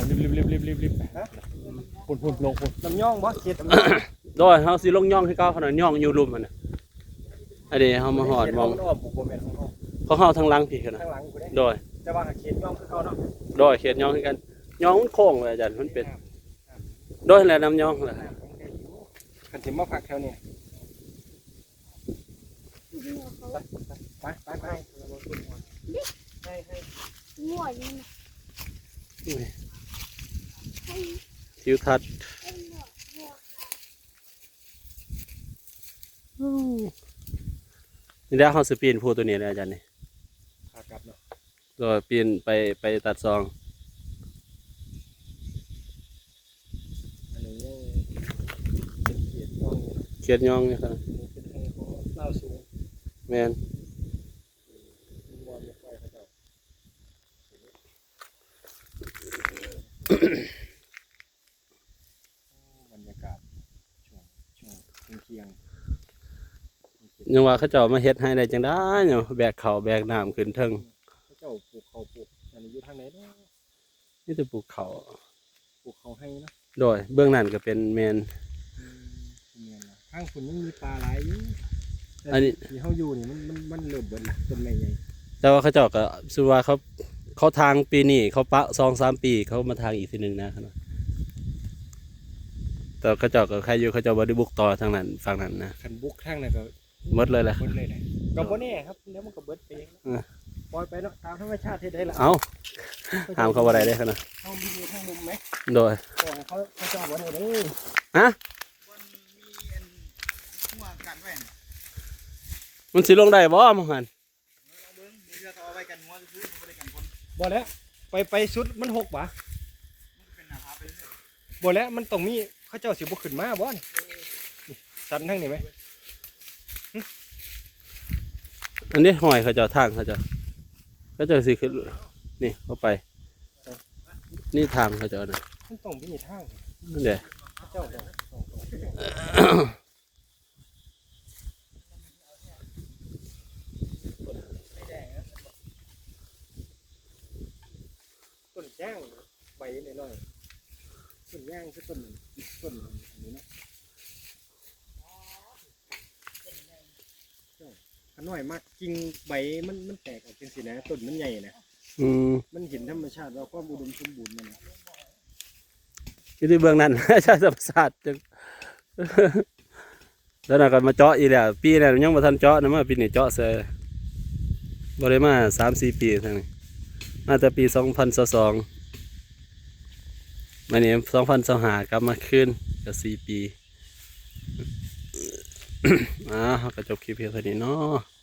ລິບໆໆໆໆ ພຸ້ນໆ ລົງພຸ້ນ ນ້ຳຍ່ອງບໍ່? ເຂດນ້ຳຍ່ອງ ໂດຍ ເຮົາຊິລົງຍ່ອງຄືເກົ່າ ເຮົານະຍ່ອງຢູ່ລຸ່ມຫັ້ນນະ. ອັນນີ້ເຮົາມາຮອດໝ່ອງ ເຂດເຮົາມັນອ້ອມບໍ່ ບໍ່ແມ່ນຂອງເຮົາ ຂອງເຮົາທາງຫຼັງພີ້ຫັ້ນນະ ທາງຫຼັງພຸ້ນເດ້ ໂດຍ ແຕ່ວ່າເຂດຍ່ອງຄືເກົ່າເນາະ ໂດຍ ເຂດຍ່ອງຄືກັນ ຍ່ອງມັນໂຄ້ງວ່າອາຈານ ມັນເປັນ ໂດຍ ຫັ້ນແຫຼະ ນ້ຳຍ່ອງຫັ້ນແຫຼະ ຄັນຊິມາພັກແຖວນີ້ ໄປ ໄປ ໄປ ໄປ ໄປ ງົວຢູ່ນະ ນີ້ ທິວທັດ ງົວ ງົວ ນີ້ແຫຼະ ເຮົາຊິປີນພູຕົວນີ້ແຫຼະອາຈານນີ້ ຂາກັບເນາະ ໂດຍ ປີນໄປ ໄປຕັດຊອງ ອັນນີ້ຍັງເປັນເຂດຍ່ອງຢູ່ເນາະ ເຂດຍ່ອງຢູ່ ອັນນີ້ເປັນໄຮ່ຂອງລາວສູງ ແມ່ນ ງົວມີຄວາຍເຂົາເຈົ້າ ບັນຍາກາດຊ່ວງ ຊ່ວງທ່ຽງໆ ຍັງວ່າເຂົາເຈົ້າມາເຮັດໃຫ້ໄດ້ຈັ່ງໃດເນາະ ແບກເຂົ້າແບກນ້ຳຂຶ້ນເທິງ ເຂົາເຈົ້າປູກເຂົ້າປູກອັນນີ້ຢູ່ທາງໃດເນາະ? ມີແຕ່ປູກເຂົ້າ ປູກເຂົ້າໄຮ່ເນາະ ໂດຍ ເບື້ອງນັ້ນກໍເປັນແມ່ນ ອືມ ແມ່ນລະ ທາງພຸ້ນຍັງມີປ່າຫຼາຍຢູ່ ອັນນີ້ ທີ່ເຮົາຢູ່ນີ້ມັນ ມັນ ມັນເລີ່ມເບິດລະ ຕົ້ນໄມ້ໃຫຍ່ ແຕ່ວ່າເຂົາເຈົ້າກໍ ສົມມຸດວ່າເຂົາ ເຂົາຖາງປີນີ້ ເຂົາປະສອງສາມປີ ເຂົາມາຖາງອີກເທື່ອໜຶ່ງນະ ແຕ່ເຂົາເຈົ້າກໍໃຄຢູ່ ເຂົາເຈົ້າບໍ່ໄດ້ບຸກຕໍ່ທາງນັ້ນ ຝັ່ງນັ້ນນະ ຄັນບຸກທາງນັ້ນກໍ ໝົດເລີຍແຫຼະ ໝົດເລີຍແຫຼະ ກໍບໍ່ແນ່ຄັບ ດຽວມັນກໍເບິດໄປເອງ ເອີ ປ່ອຍໄປເນາະ ຕາມທຳມະຊາດເຮັດໄດ້ລະ ເອົ້າ ຫ້າມເຂົາບໍ່ໄດ້ເດ້ ເຂົານະ ເຮົາມີທາງລຸ່ມໄໝ ໂດຍ ປ່ອຍເຂົາ ເຂົາເຈົ້າບໍ່ໄດ້ເດ້ ຮະ ມັນມີອັນ ງົວກັນໄວ້ນະ ມັນຊິລົງໄດ້ບໍ່ ໝ່ອງຫັ້ນ? ເອີ ລອງເບິ່ງ ບາງເທື່ອກໍເອົາໄວ້ກັນງົວຊື່ໆ ມັນບໍ່ໄດ້ກັນຄົນ ບໍ່ແຫຼະ ໄປ ໄປສຸດມັນຫົກຫວາ? ມັນກໍເປັນໜ້າຜາໄປເລື້ອຍ ບໍ່ແຫຼະ ມັນຕ້ອງມີ ເຂົາເຈົ້າຊິບໍ່ຂຶ້ນມາບໍ່ນີ້? ເອີ ສັນທາງນີ້ໄໝ? ອັນນີ້ຫ້ອຍເຂົາເຈົ້າ ທາງເຂົາເຈົ້າ ເຂົາເຈົ້າຊິຂຶ້ນ ນີ້ເຂົ້າໄປ ນີ້ທາງເຂົາເຈົ້ານະ ມັນຕ້ອງມີທາງ ນັ້ນແຫຼະ ເຂົາເຈົ້າຕ້ອງ ຕ້ອງ ຕ້ອງ ຕ້ອງ ຕົ້ນຍາງໃບນ້ອຍໆ ຕົ້ນຍາງຄືຕົ້ນ ຕົ້ນອັນນີ້ເນາະ ຂະນ້ອຍມັກກິ່ງໃບມັນ ມັນແຕກອອກຈັ່ງຊີ້ນະ ຕົ້ນມັນໃຫຍ່ນະ ອືມ ມັນເຫັນທຳມະຊາດວ່າຄວາມອຸດົມສົມບູນມັນນະ ຢູ່ທີ່ເບື້ອງນັ້ນ ທຳມະຊາດ ແລ້ວນະກໍມາເຈາະອີກແລ້ວ ປີນັ້ນຍັງບໍ່ທັນເຈາະນະ ມາປີນີ້ເຈາະເສີຍ ບໍ່ໄດ້ມາສາມສີ່ປີທາງນີ້ ມາແຕ່ປີສອງພັນຊາວສອງ ມານີ້ສອງພັນຊາວຫ້າ ກັບມາຄືນ ກໍສີ່ປີ ອ່າ ເຮົາກໍຈົບຄລິບພຽງເທົ່ານີ້ເນາະ.